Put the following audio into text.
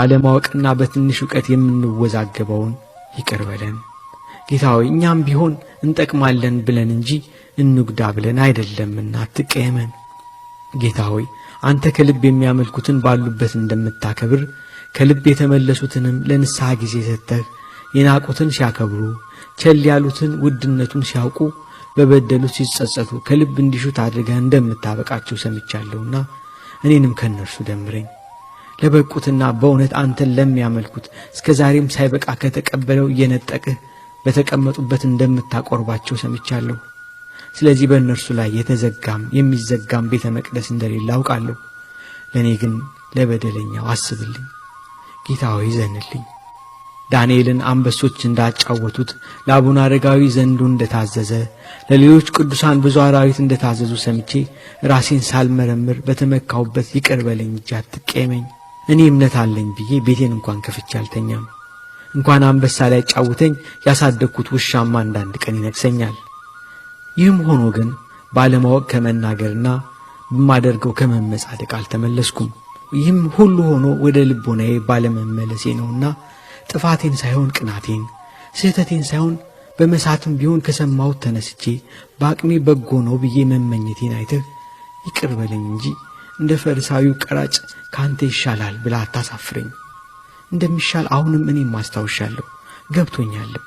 ባለማወቅና በትንሽ እውቀት የምንወዛገበውን ይቅር በለን። ጌታ ሆይ፣ እኛም ቢሆን እንጠቅማለን ብለን እንጂ እንጉዳ ብለን አይደለምና አትቀየመን። ጌታ ሆይ፣ አንተ ከልብ የሚያመልኩትን ባሉበት እንደምታከብር፣ ከልብ የተመለሱትንም ለንስሐ ጊዜ ሰጥተህ የናቁትን ሲያከብሩ፣ ቸል ያሉትን ውድነቱን ሲያውቁ፣ በበደሉት ሲጸጸቱ ከልብ እንዲሹት አድርገህ እንደምታበቃቸው ሰምቻለሁና እኔንም ከእነርሱ ደምረኝ። ለበቁትና በእውነት አንተን ለሚያመልኩት እስከ ዛሬም ሳይበቃ ከተቀበለው እየነጠቅህ በተቀመጡበት እንደምታቆርባቸው ሰምቻለሁ። ስለዚህ በእነርሱ ላይ የተዘጋም የሚዘጋም ቤተ መቅደስ እንደሌለ አውቃለሁ። ለእኔ ግን ለበደለኛው አስብልኝ፣ ጌታ ሆይ እዘንልኝ። ዳንኤልን አንበሶች እንዳጫወቱት፣ ለአቡነ አረጋዊ ዘንዶ እንደታዘዘ፣ ለሌሎች ቅዱሳን ብዙ አራዊት እንደታዘዙ ሰምቼ ራሴን ሳልመረምር በተመካሁበት ይቅር በለኝ እንጂ አትቀየመኝ። እኔ እምነት አለኝ ብዬ ቤቴን እንኳን ከፍቼ አልተኛም። እንኳን አንበሳ ሊያጫውተኝ ያሳደግኩት ውሻማ አንዳንድ ቀን ይነክሰኛል። ይህም ሆኖ ግን ባለማወቅ ከመናገርና በማደርገው ከመመጻደቅ አልተመለስኩም። ይህም ሁሉ ሆኖ ወደ ልቦናዬ ባለመመለሴ ነውና ጥፋቴን ሳይሆን ቅናቴን፣ ስህተቴን ሳይሆን በመሳትም ቢሆን ከሰማሁት ተነስቼ በአቅሜ በጎ ነው ብዬ መመኘቴን አይተህ ይቅር በለኝ እንጂ እንደ ፈሪሳዊው ቀራጭ ከአንተ ይሻላል ብለህ አታሳፍረኝ። እንደሚሻል አሁንም እኔም አስታውሻለሁ፣ ገብቶኛልም።